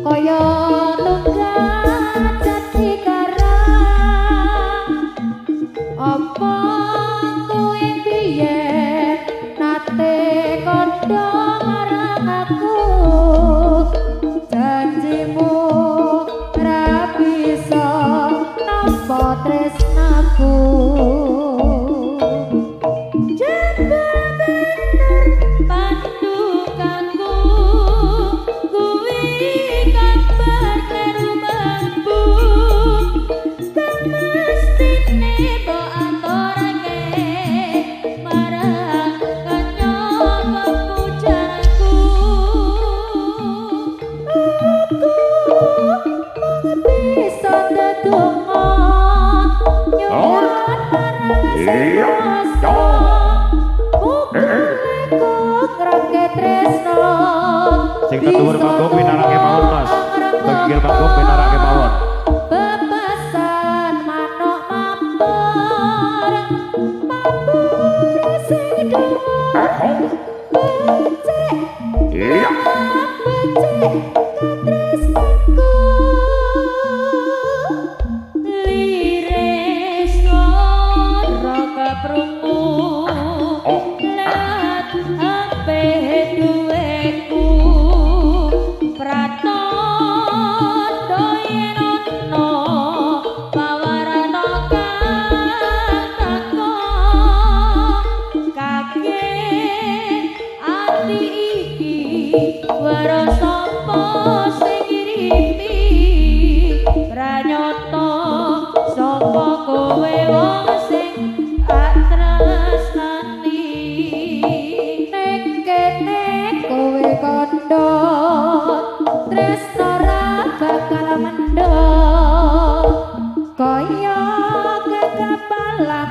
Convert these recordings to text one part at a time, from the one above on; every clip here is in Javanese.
Kaya tunggal jati karang. Apa kowe biyen nate kandha marang aku? Janjimu ra bisa nampa tresnaku. Jebul bener pandukanku kuwi kabar kleru mambu kang mestine mbok aturake marang kanya pepujanku. Aku mung bisa ndedonga nyuwun marang sing kuwasa, muga iku ngrangke tresno. Sing teduwur panggung pinarake mawon, Mas. Teng panggung pinarake mawon. Bebasan manuk mabur, mabur sing dhuwur, becik becik katresnanku. Lire swara kaprungu lewat HP duweku, pratandha yen ana pawarana kang teko kaget ati iki weruh sapa sing ngirimi pranyata sapa kowe wong sing tak tresnani. Ning kene kowe kandha tresno ra bakal mendho, kaya kekapalan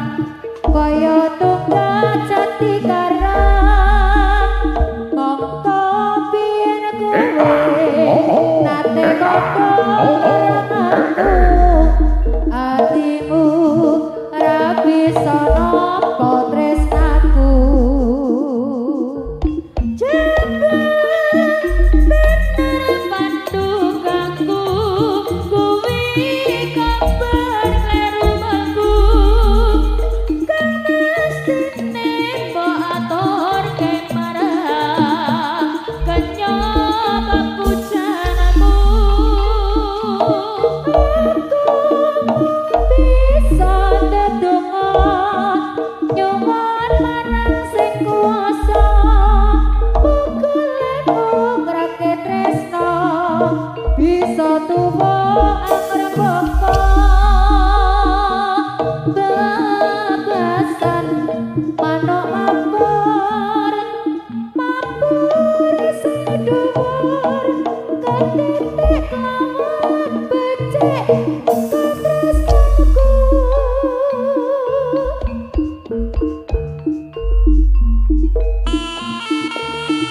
kaya tunggal jati karang. Mongko biyen kowe nate kandha marang aku, atimu ra bisa nampa tresnaku. Jebul bener pandukanku kuwi kabar kleru mlebu kang mestine mbok aturke marang kenya pepujanamu. Aku bisa ndedonga nyuwun marang sing kuwasa, muga lemu ngrake tresno bisa tuwa.